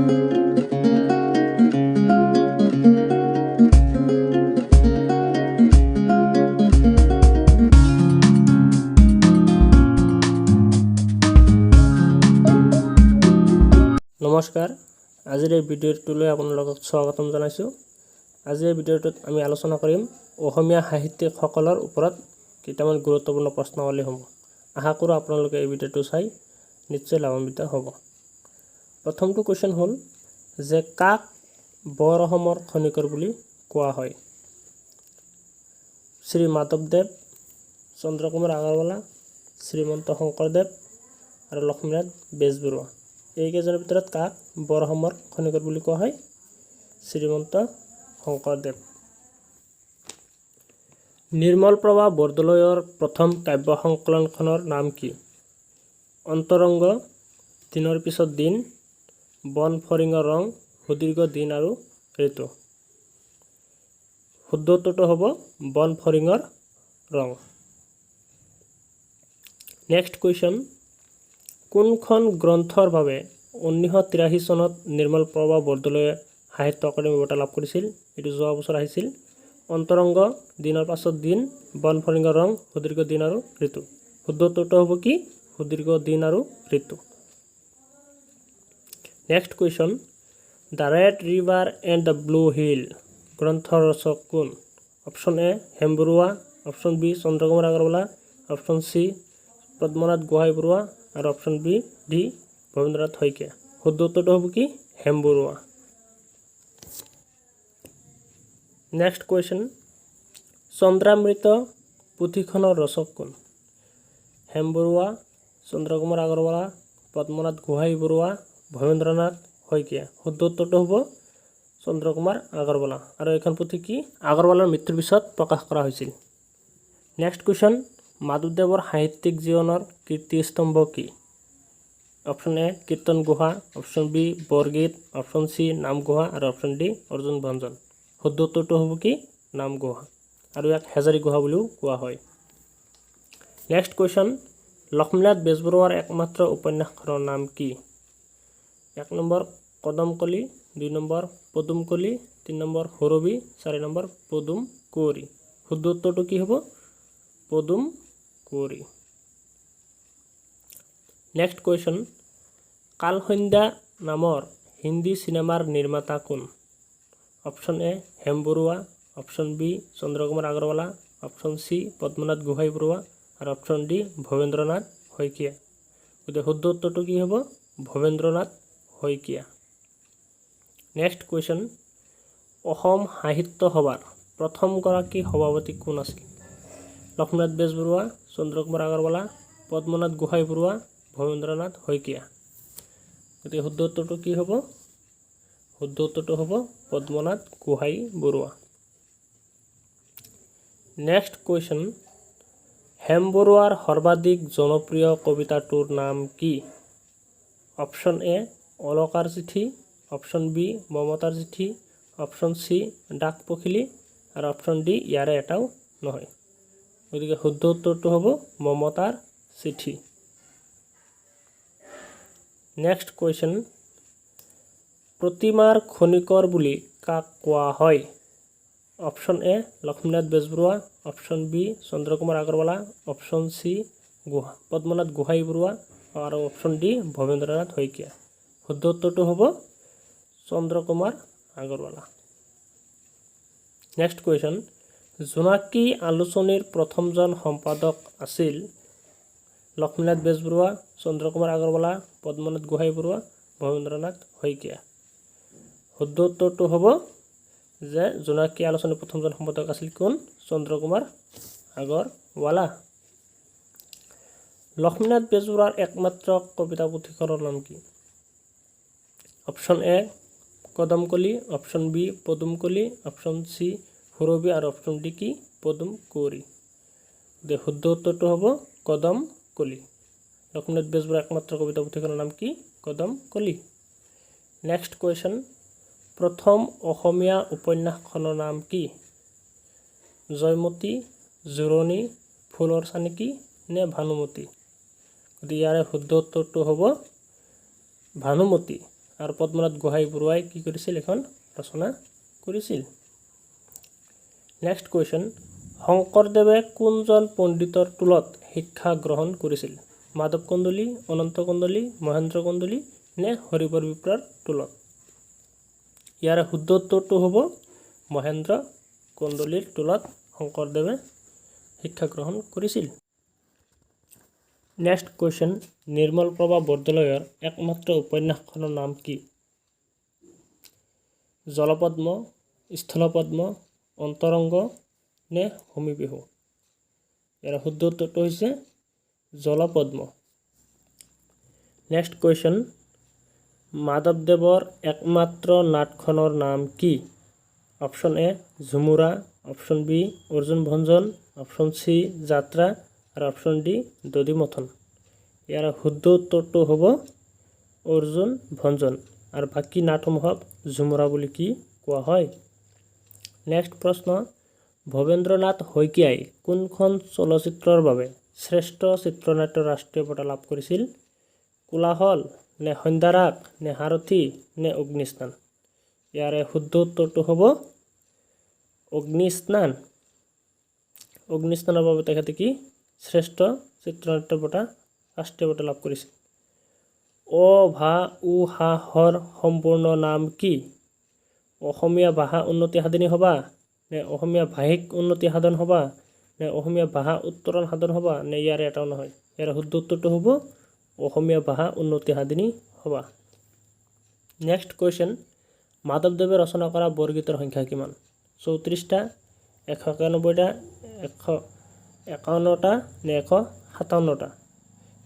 নমস্কাৰ, আজিৰ এই ভিডিঅ'টোলৈ আপোনালোকক স্বাগতম জনাইছোঁ। আজিৰ এই ভিডিঅ'টোত আমি আলোচনা কৰিম অসমীয়া সাহিত্যিকসকলৰ ওপৰত কেইটামান গুৰুত্বপূৰ্ণ প্ৰশ্নাৱলীসমূহ। আশা কৰোঁ আপোনালোকে এই ভিডিঅ'টো চাই নিশ্চয় লাভান্বিত হ'ব। প্ৰথমটো কুৱেশ্যন হ'ল যে কাক বৰ অসমৰ খনিকৰ বুলি কোৱা হয়? শ্ৰী মাধৱদেৱ, চন্দ্ৰকুমাৰ আগৰৱালা, শ্ৰীমন্ত শংকৰদেৱ আৰু লক্ষ্মীনাথ বেজবৰুৱা। এইকেইজনৰ ভিতৰত কাক বৰ অসমৰ খনিকৰ বুলি কোৱা হয়? শ্ৰীমন্ত শংকৰদেৱ। নিৰ্মল প্ৰভা বৰদলৈৰ প্ৰথম কাব্য সংকলনখনৰ নাম কি? অন্তৰংগ, দিনৰ পিছত দিন, বন ফৰিঙৰ ৰং, সুদীৰ্ঘ দিন আৰু ঋতু। শুদ্ধ উত্তৰটো হ'ব বন ফৰিঙৰ ৰং। নেক্সট কুৱেশ্যন, কোনখন গ্ৰন্থৰ বাবে 1983 চনত নিৰ্মল প্ৰভা বৰদলৈয়ে সাহিত্য অকাডেমি বঁটা লাভ কৰিছিল? এইটো যোৱা বছৰ আহিছিল। অন্তৰংগ, দিনৰ পাছত দিন, বন ফৰিঙৰ ৰং, সুদীৰ্ঘ দিন আৰু ঋতু। শুদ্ধ উত্তৰটো হ'ব কি? সুদীৰ্ঘ দিন আৰু ঋতু। Next question, The Red River and the Blue Hill গ্ৰন্থৰ ৰচক কোন? Option A Hem Barua, option B Chandra Kumar Agarwala, option C Padmanath Gohain Barua আৰু অপশ্যন ডি ভৱেন্দ্ৰনাথ শইকীয়া। শুদ্ধ উত্তৰটো হ'ব কি? হেম বৰুৱা। নেক্সট কুৱেশ্যন, চন্দ্ৰামৃত পুথিখনৰ ৰচক কোন? হেম বৰুৱা, চন্দ্ৰকুমাৰ আগৰৱালা, পদ্মনাথ গোহাঁই বৰুৱা, ভৱেন্দ্ৰনাথ শইকীয়া। শুদ্ধ উত্তৰটো হ'ব চন্দ্ৰকুমাৰ আগৰৱালা। আৰু এইখন পুথি কি আগৰৱালাৰ মৃত্যুৰ পিছত প্ৰকাশ কৰা হৈছিল। নেক্সট কুৱেশ্যন, মাধৱদেৱৰ সাহিত্যিক জীৱনৰ কীৰ্তিস্তম্ভ কি? Option A Kirtan Ghosha, option B Borgeet, option C Namghosha আৰু অপশ্যন ডি অৰ্জুন ভঞ্জন। শুদ্ধ উত্তৰটো হ'ব কি? নামঘোষা। আৰু ইয়াক হেজাৰী ঘোষা বুলিও কোৱা হয়। নেক্সট কুৱেশ্যন, লক্ষ্মীনাথ বেজবৰুৱাৰ একমাত্ৰ উপন্যাসখনৰ নাম কি? 1 নম্বৰ কদমকলি, 2 নম্বৰ পদুমকলি, 3 নম্বৰ সুৰভি, 4 নম্বৰ পদুম কুঁৱৰী। শুদ্ধ উত্তৰটো কি হ'ব? পদুম কুঁৱৰী। নেক্সট কুৱেশ্যন, কালসন্ধ্যা নামৰ হিন্দী চিনেমাৰ নিৰ্মাতা কোন? Option A Hem Barua, option B Chandra Kumar Agarwala, option C Padmanath Gohain Barua আৰু অপশ্যন ডি ভৱেন্দ্ৰনাথ শইকীয়া। গতিকে শুদ্ধ উত্তৰটো কি হ'ব? ভৱেন্দ্ৰনাথ শইকীয়া। নেক্সট কুৱেশ্যন, অসম সাহিত্য সভাৰ প্ৰথমগৰাকী সভাপতি কোন আছিল? লক্ষ্মীনাথ বেজবৰুৱা, চন্দ্ৰকুমাৰ আগৰৱালা, পদ্মনাথ গোহাঁই বৰুৱা, ভৱেন্দ্ৰনাথ শইকীয়া। গতিকে শুদ্ধ উত্তৰটো কি হ'ব? শুদ্ধ উত্তৰটো হ'ব পদ্মনাথ গোহাঁই বৰুৱা। নেক্সট কুৱেশ্যন, হেম বৰুৱাৰ সৰ্বাধিক জনপ্ৰিয় কবিতাটোৰ নাম কি? অপশ্যন এ অলকাৰ চিঠি, অপশ্যন বি মমতাৰ চিঠি, অপশ্যন চি ডাক পখিলি আৰু অপশ্যন ডি ইয়াৰে এটাও নহয়। গতিকে শুদ্ধ উত্তৰটো হ'ব মমতাৰ চিঠি। নেক্সট কুৱেশ্যন, প্ৰতিমাৰ খনিকৰ বুলি কাক কোৱা হয়? Option A Lakshminath Bezbaroa, option B Chandra Kumar Agarwala, option C Padmanath Gohain Barua আৰু অপশ্যন ডি ভৱেন্দ্ৰনাথ শইকীয়া। শুদ্ধ উত্তৰটো হ'ব চন্দ্ৰকুমাৰ আগৰৱালা। নেক্সট কুৱেশ্যন, জোনাকী আলোচনীৰ প্ৰথমজন সম্পাদক আছিল? লক্ষ্মীনাথ বেজবৰুৱা, চন্দ্ৰকুমাৰ আগৰৱালা, পদ্মনাথ গোহাঁই বৰুৱা, ভৱেন্দ্ৰনাথ শইকীয়া। শুদ্ধ উত্তৰটো হ'ব যে জোনাকী আলোচনীৰ প্ৰথমজন সম্পাদক আছিল কোন? চন্দ্ৰকুমাৰ আগৰৱালা। লক্ষ্মীনাথ বেজবৰুৱাৰ একমাত্ৰ কবিতা পুথিখনৰ নাম কি? Option A Kadamkali, option B Padumkali, option C Surabhi আৰু অপশ্যন ডি কি? পদুম কুঁৱৰী। গতিকে শুদ্ধ উত্তৰটো হ'ব কদমকলি। লক্ষ্মীনাথ বেজবৰুৱাৰ একমাত্ৰ কবিতা পুথিখনৰ নাম কি? কদমকলি। নেক্সট কুৱেশ্যন, প্ৰথম অসমীয়া উপন্যাসখনৰ নাম কি? জয়মতী, জোৰণি, ফুলৰ চানেকি নে ভানুমতী? গতিকে ইয়াৰে শুদ্ধ উত্তৰটো হ'ব ভানুমতী। আৰু পদ্মনাথ গোহাঁই বৰুৱাই কি কৰিছিল? এখন ৰচনা কৰিছিল। নেক্সট কুৱেশ্যন, শংকৰদেৱে কোনজন পণ্ডিতৰ টোলত শিক্ষা গ্ৰহণ কৰিছিল? মাধৱ কন্দলী, অনন্ত কন্দলী, মহেন্দ্ৰ কন্দলী নে হৰিবৰ বিপ্ৰৰ টোলত? ইয়াৰে শুদ্ধ উত্তৰটো হ'ব মহেন্দ্ৰ কন্দলীৰ টোলত শংকৰদেৱে শিক্ষা গ্ৰহণ কৰিছিল। নেক্সট কুৱেশ্যন, নিৰ্মল প্ৰভা বৰদলৈৰ একমাত্ৰ উপন্যাসখনৰ নাম কি? জলপদ্ম, স্থলপদ্ম, অন্তৰংগ নে সমীপিহু? ইয়াৰ শুদ্ধ উত্তৰটো হৈছে জলপদ্ম। নেক্সট কুৱেশ্যন, মাধৱদেৱৰ একমাত্ৰ নাটখনৰ নাম কি? Option A Jhumura, option B Arjun Bhanjan, option C যাত্ৰা আৰু অপশ্যন ডি দধিমথন। ইয়াৰ শুদ্ধ উত্তৰটো হ'ব অৰ্জুন ভঞ্জন আৰু বাকী নাটসমূহক ঝুমুৰা বুলি কি কোৱা হয়। নেক্সট প্ৰশ্ন, ভৱেন্দ্ৰনাথ শইকীয়াই কোনখন চলচ্চিত্ৰৰ বাবে শ্ৰেষ্ঠ চিত্ৰনাট্যৰ ৰাষ্ট্ৰীয় বঁটা লাভ কৰিছিল? কোলাহল নে সন্ধ্যাৰাগ নে সাৰথি নে অগ্নিস্নান? ইয়াৰে শুদ্ধ উত্তৰটো হ'ব অগ্নিস্নান। অগ্নিস্নানৰ বাবে তেখেতে কি শ্ৰেষ্ঠ চিত্ৰনাট্য বঁটা, ৰাষ্ট্ৰীয় বঁটা লাভ কৰিছিল। অ ভা উ হা হৰ সম্পূৰ্ণ নাম কি? অসমীয়া ভাষা উন্নতি সাধিনী সভা নে অসমীয়া ভাষিক উন্নতি সাধন সভা নে অসমীয়া ভাষা উত্তৰণ সাধন সভা নে ইয়াৰে এটাও নহয়? ইয়াৰ শুদ্ধ উত্তৰটো হ'ব অসমীয়া ভাষা উন্নতি সাধিনী সভা। নেক্সট কুৱেশ্যন, মাধৱদেৱে ৰচনা কৰা বৰগীতৰ সংখ্যা কিমান? 34টা, 191টা, 151টা নে 157টা?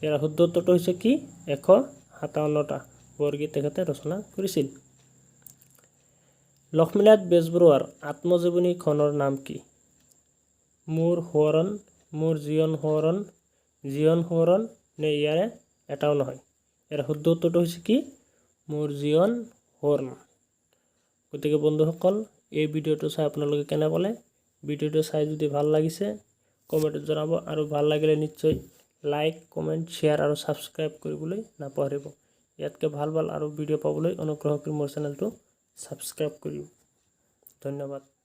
ইয়াৰ শুদ্ধ উত্তৰটো হৈছে কি? 157টা বৰগীত তেখেতে ৰচনা কৰিছিল। লক্ষ্মীনাথ বেজবৰুৱাৰ আত্মজীৱনীখনৰ নাম কি? মোৰ সোঁৱৰণ, মোৰ জীৱন সোঁৱৰণ, জীৱন সোঁৱৰণ নে ইয়াৰে এটাও নহয়? ইয়াৰ শুদ্ধ উত্তৰটো হৈছে কি? মোৰ জীৱন সোঁৱৰণ। গতিকে বন্ধুসকল, এই ভিডিঅ'টো চাই আপোনালোকে কেনে পালে? ভিডিঅ'টো চাই যদি ভাল লাগিছে, কমেণ্টত জনাব আৰু ভাল লাগিলে নিশ্চয় লাইক, কমেণ্ট, শ্বেয়াৰ আৰু ছাবস্ক্ৰাইব কৰিবলৈ নাপাহৰিব। ইয়াতকৈ ভাল ভাল আৰু ভিডিঅ' পাবলৈ অনুগ্ৰহ কৰি মোৰ চেনেলটো ছাবস্ক্ৰাইব কৰিব। ধন্যবাদ।